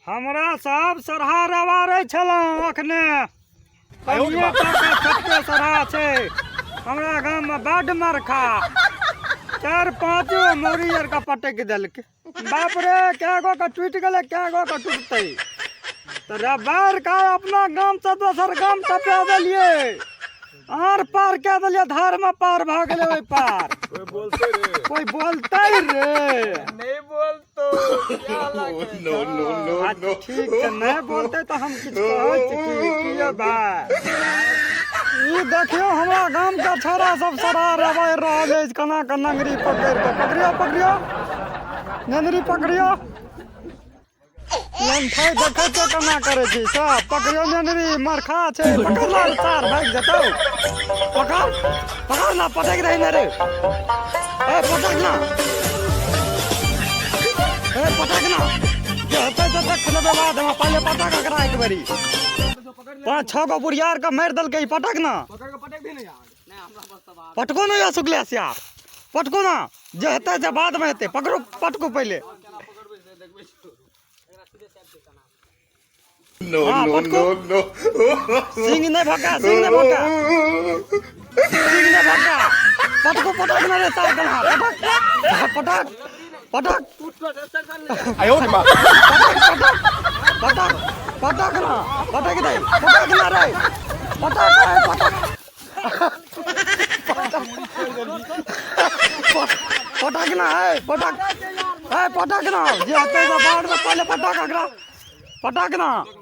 हमरा सब सरहा रवारै छलहुँ अखने। कनिये टाका छोटके सरहा छै हमरा गाममे, बड्ड मरखा। चारि पाँच गो मौरी आरके पटकि देलकै। बाप रे, कए गो के टूटि गेलै, कए गो के टूटतै? तऽ रबार का अपना गामसँ दोसर गाम टपा देलियै, आर पार कए देलियै, धारमे पार भऽ गेलै ओहि पार। कोई बोलते रे? कोइ बोलतै रे? नहीं बोलतो क्या लागे? No, no, no, अच्छा no. ठीक छै, नहि बोलतै तऽ हम किछु कहै छी की? की यौ भाय, ई देखियौ, हमरा गामके छोरा सब सरा रबारि रहल अछि केना कऽ। नंगरी पकड़ि कऽ पकड़ियौ, पकड़ियौ नंगरी, पकड़ियौ। लंठाइ देखै छियै केना करै छी सब। पकड़ियौ नेनरी, मरखा छै, पकड़ ला सार, भागि जेतौ। पकड़, पकड़ ना, पटकि दही ने रे। ए पटक ना, ए पटक ना। जे हेतै से देख लेबै बादमे, पहिले पटक एकरा एक बेरी। पाँच छओ गो बुढ़ियार के मारि देलकै ई। पटक ना, पकड़ के पटक भी नहीं यार। पटको ना या शुक्लेश यार, पटको ना। जे हेतै से बादमे हेतै, पकड़ू, पटकू पहिले। No, हाँ, no, पटको। no, no. Singh नहि भका, सिंह नहि भका, सिंह नहि भका। पटको, पटक ना रे सार कन्हा, पटक, पटक, पटक। 哎呦我的妈！ पटक, पटक ना, पटक दे, पटक ना रे, पटक रे, पटक, पटक ना है, पटक है, पटक ना। जे हेतै से बादमे, पहिले पटक एकरा, पटक ना।